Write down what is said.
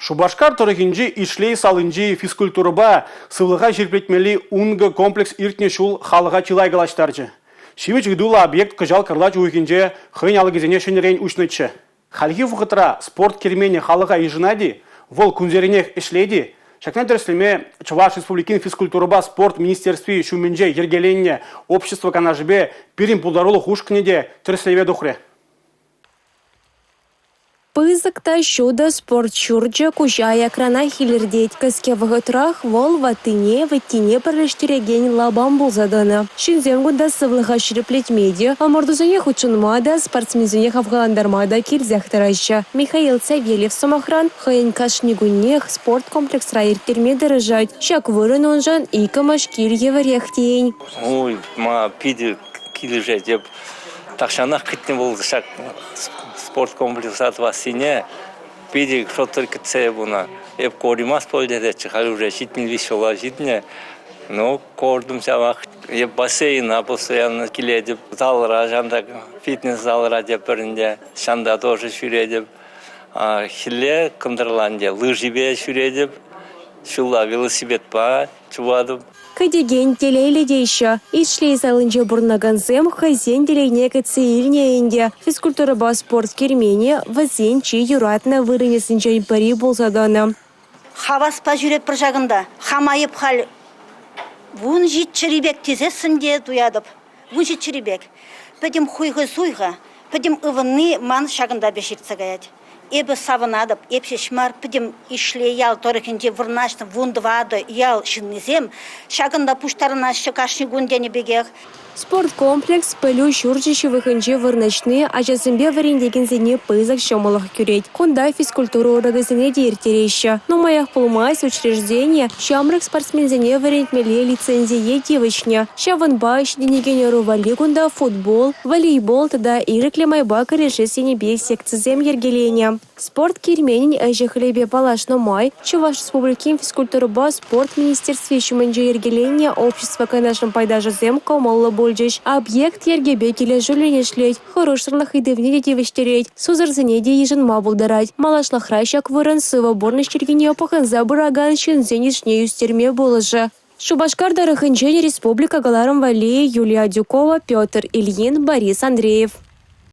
Шупашкар тӑрӑхӗнчи Ишлей салинчи физкультурӑпа сывлӑха ҫирӗплетмелли Ункӑ комплекс иртнӗ ҫул халӑха чылай калаҫтарчӗ. Ҫивӗч ыйтуллӑ объект кӑҫал кӑрлач уйӑхӗнче хӑйӗн алӑкӗсене ҫӗнӗрен уҫнӑччӗ. Хальхи вӑхӑтра спорт керменӗ халӑха йышӑнать-и, вӑл кунсеренех ӗҫлет-и? Ҫакна тӗрӗслеме Чӑваш Республикин физкультурӑпа спорт министерстви ҫумӗнче йӗркеленнӗ общество канашӗпе пирӗн пултарулӑх ушкӑнӗ те тӗрӗслеве тухрӗ. Пысӑк та ҫутӑ спорт ҫурчӗ куҫа аякранах илӗртет. Кӗске вӑхӑтрах вӑл ваттине, вӗттине пӗрлештерекен лапам пулса тӑнӑ. Ҫынсем кунта сывлӑха ҫирӗплетме те, ӑмӑртусене хутшӑнма та, спортсменсене хавхалантарма та килсех тӑраҫҫӗ. Михаил Савельев, сӑмахран, хӑйӗн кашни куннех спорт комплексра ирттерме тӑрӑшать. Ҫак вырӑн уншӑн иккӗмӗш кил евӗрех тейӗн. Ой, мана питӗ килӗшет. Эп тахҫанах кӗтнӗ вӑл ҫак спорт комплекса тӑвассине. Питӗ шутсӑр кӗтсе пынӑ. Эп кураймасть пуль тесеччӗ, халь уже 75 ҫула ҫитнӗ. Ну, куртӑм ҫавах. Эп бассейна постоянно килетӗп. Залра ҫанта, фитнес-залра тепӗр ӗнтӗ. Ҫанта тоже ҫӳретӗп. Хӗлле кӑнтӑрла ӗнтӗ лыжипе ҫӳретӗп. Ҫулла велосипедпа чупатӑп. Кӗтекен телейлӗ теҫҫӗ. Ишлей салинче пурӑнакансем хӑйсен телейне кӗтсе илнӗ ӗнтӗ. Физкультурӑпа спорт керменӗ вӗсен чи юратнӑ вырӑнӗсенчен пӗри пулса тӑнӑ. Хаваспа ҫӳретпӗр ҫакӑнта. Хама эп халь 17-ри пек тесессӗн те туятӑп. 17-ри пек. Пӗтӗм хуйхӑ-суйхӑ, пӗтӗм ывӑнни ман ҫакӑнта пек ҫыртса каять. Эпӗ савӑнатӑп, эп ҫеҫ мар, пӗтӗм Ишлей ял тӑрӑхӗнче вырнаҫнӑ 14 ял ҫыннисем ҫакӑнта пуҫтарӑнаҫҫӗ кашни кун тенӗ пекех. Спорткомплекс пӗлӳ ҫурчӗ ҫывӑхӗнче вырнаҫни ачасемпе вӗрентекенсене пысӑк ҫӑмӑллӑх кӳрет. Кунта физкультура урокӗсене те ирттереҫҫӗ. Нумаях пулмасть учреждени ҫамрӑк спортсменсене вӗрентмелли лицензие тивӗҫнӗ. Ҫавӑнпа ҫитӗнекен ӑру валли кунта футбол, волейбол тата ирӗклӗ майпа кӗрешес енӗпе секцисем йӗркеленӗ. Спорт керменӗн ӗҫӗ-хӗлӗпе паллашнӑ май Чӑваш Республикин физкультурӑпа спорт министерстви ҫумӗнче йӗркеленнӗ общество канашӗн пайташӗсем кӑмӑллӑ пулчӗҫ. Объект йӗркепе килӗшӳллӗн ӗҫлет, хӑрушсӑрлӑх ыйтӑвне те тивӗҫтерет, сусӑрсене те йышӑнма пултарать. Малашлӑхра ҫак вырӑн сывӑ пурнӑҫ йӗркине пӑхӑнса пыракан ҫынсен йышне ӳстерме пулӑшӗ. Шупашкар тӑрӑхӗнчен республика кӑларӑм валли Юлия Адюкова, Петр Ильин, Борис Андреев.